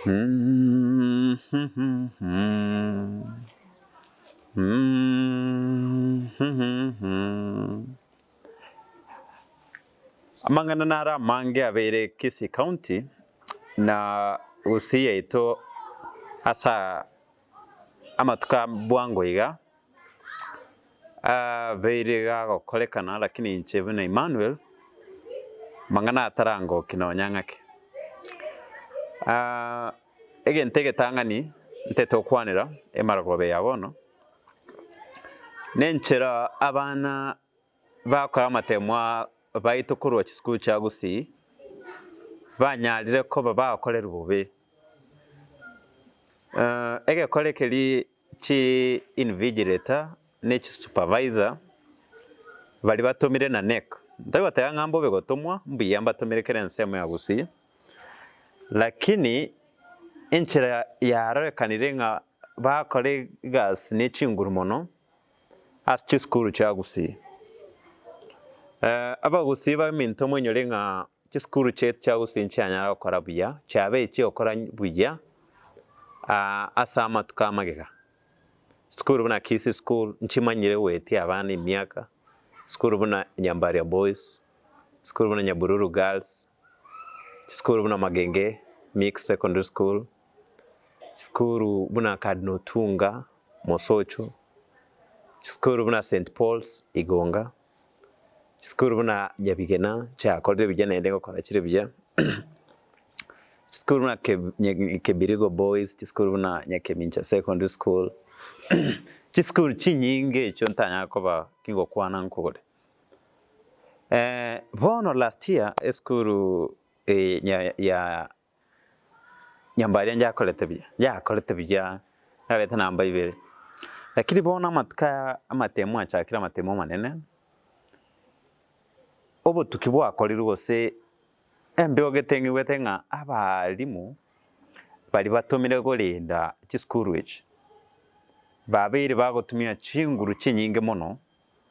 Amang'ana naro amange abeire Kisii County na Gusii yaito ase amatuko a bwango iga abeire iga agokorekana lakini inche buna Emmanuel mang'ana atarangoki nonya ng'ake. Egento egetang'ani ntete gokwanera emarogobia ya bono, nenchera abana bakora amatemwa baito korwa chisukuru chia Gusii banyarire koba bagokorerwa bobe. Egekore keria chi invigilator ne chi supervisor baria batomire na NEC, ntari goteba ng'a mbobe gotomwa, mbuya mbatomire kera ensemo ya Gusii, lakini enchera yarorekanire ng'a bakora egasi ne chinguru mono ase chisukuru chia Gusii. Abagusii baminto moinyore ng'a chisukuru chiaito chia Gusii nchianyara gokora buya, chiabeire chigokora buya ase amatuko amagega. Sukuru buna Kisii School nchimanyire goetia abana emiaka, sukuru buna Nyambaria Boys, sukuru buna Nyabururu Girls, chisukuru buna Magenge Mixed Secondary School, chisukuru buna Cardinal Otunga Mosocho, chisukuru buna St Paul's Igonga, chisukuru buna Nyabigena chiakorire buya naende ngokora chire buya, chisukuru buna Kebirigo Boys, chisukuru buna Nyakemincha Secondary School, chisukuru chinyinge echio ntanyara koba kingokwana nkore. Bono last year esukuru eye ya Nyomba eria njakorete buya, njakorete buya, narete namba ibere. Lakini bono amatuko aya amatemo achakire amatemo amanene, obotuki bwakorirwe gose embeo gete ng'igwete ng'a abalimu baria batomire korenda chisukuru echi, babeire bagotumia chinguru chinyinge mono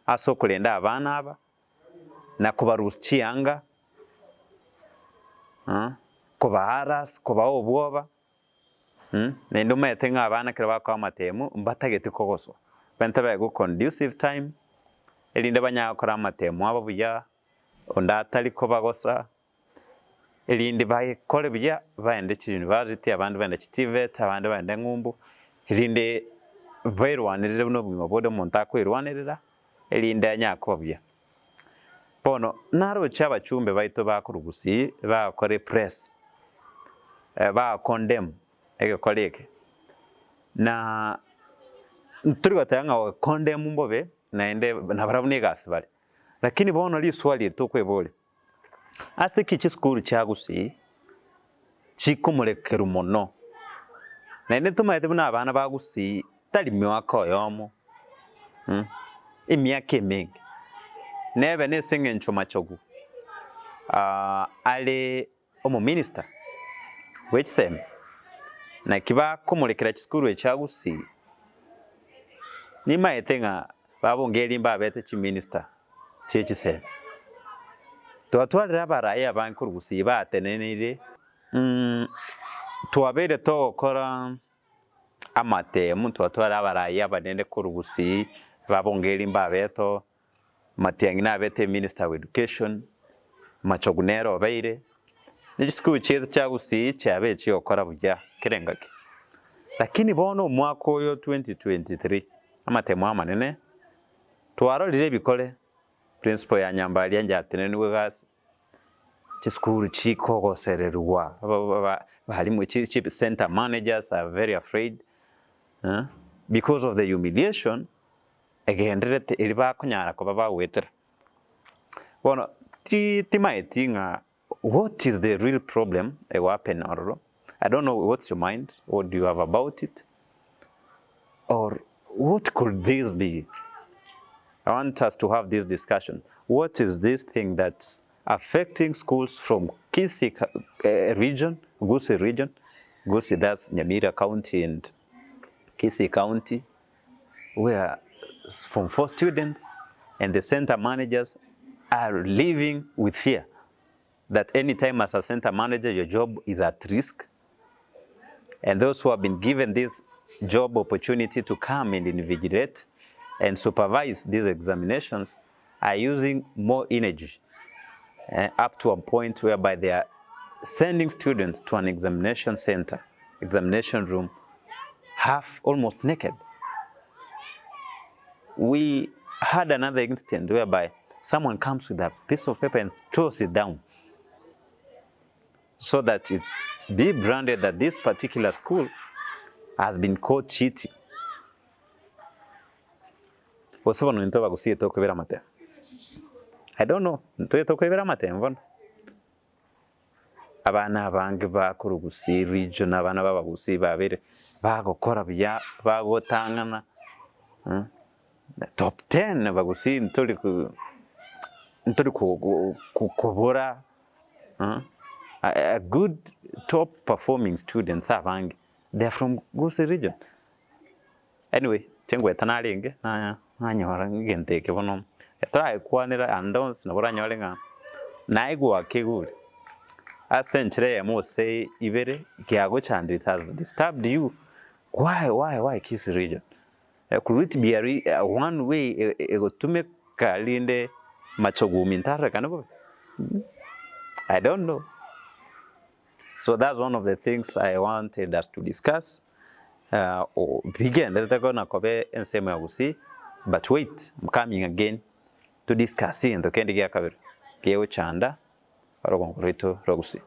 ase okorenda abana aba, na kobarusia chianga, kobaharas, kobaa obwoba, naende omanyete ng'a abana ekero bakoa amatemu mbatageti kogoswa, bento baegwe conducive time, erinde banyare gokora amatemu abo buya, onde atari kobagosa. Erinde bakore buya baende chiuniversity, abande baende chiTVET, abande baende ng'umbu, erinde baerwanerere buna obogima bonde omonto akoerwanerera, erinde anyare koba buya. Bono naroche abachumbe baito bakorwa Gusii bagokora epress, bagocondemn egekora eke, na ntori goteba ng'a gocondemn mbobe naende nabarabwo na egasi bare, lakini bono riswali eri tokweboria. Ase ki chisukuru chia Gusii chikomorekerwa mono? Naende ntomaete buna abana ba Gusii tari mwaka oyomo, emiaka emenge. Nebe nese eng'encho Machogu are omominister bwe chisemi, naki bakomorekera chisukuru echi chia Gusii? Nimaete ng'a babongeri mbabete chiminister chie chisemi. Twatwarire abarai abange korwa Gusii bateneneire, twabeire togokora amatemu, twatwara abarai abanene korwa Gusii, babongeri mbabete oo, Matiang'i nabete eminister of education, Machogu nere obeire, ne chisukuru chiaito chia Gusii chiabeire chigokora buya kera engaki. Lakini bono omwaka oyo 2023 amatemo amanene, Twarorire ebikore, principal ya Nyambaria njatenenigwe egasi, chisukuru chikogosererwa, abalimu chi center managers are very afraid because of the humiliation egendererete eria bakonyara koba bagoetera. Bono ti timaeti ng'a what is the real problem ego happen ororo, I don't know what's your mind, what do you have about it or what could this be? I want us to have this discussion. What is this thing that's affecting schools from Kisii uh, region, Gusii region, Gusii that's Nyamira County and Kisii County, where Form 4 students and the center managers are living with fear that any time as a center manager your job is at risk. And those who have been given this job opportunity to come and invigilate and supervise these examinations are using more energy up to a point whereby they are sending students to an examination center, examination room, half almost naked. We had another incident whereby someone comes with a piece of paper and throws it down so that it be branded that this particular school has been caught cheating. Gose bono intwe abagusii tokoibera amatemo? I don't know, ntwe tokoibera amatemo bono? Abana abange bakorwa Gusii region, abana ba abagusii babere bagokora buya, bagotang'ana top ten abagusii ntori ntori kobora a good top performing students abange they are from Gusii region. Anyway, inche ngoeta narenge nanyora egento eke bono toraekwanera ande onsi nabo oranyore ng'a naigwa kegure ase enchera eyemo gose ibere kiagochandire it has disturbed you why why why Kisii region? Could it be a one way egotumeka rinde machogumi ntarorekane bobe? I don't know. So that's one of the things I wanted us to discuss. Bigenderete kona koba ensemo ya Gusii but wait I'm coming again to discuss egento kende gia kabere kegochanda orogongo rwaito rwa Gusii.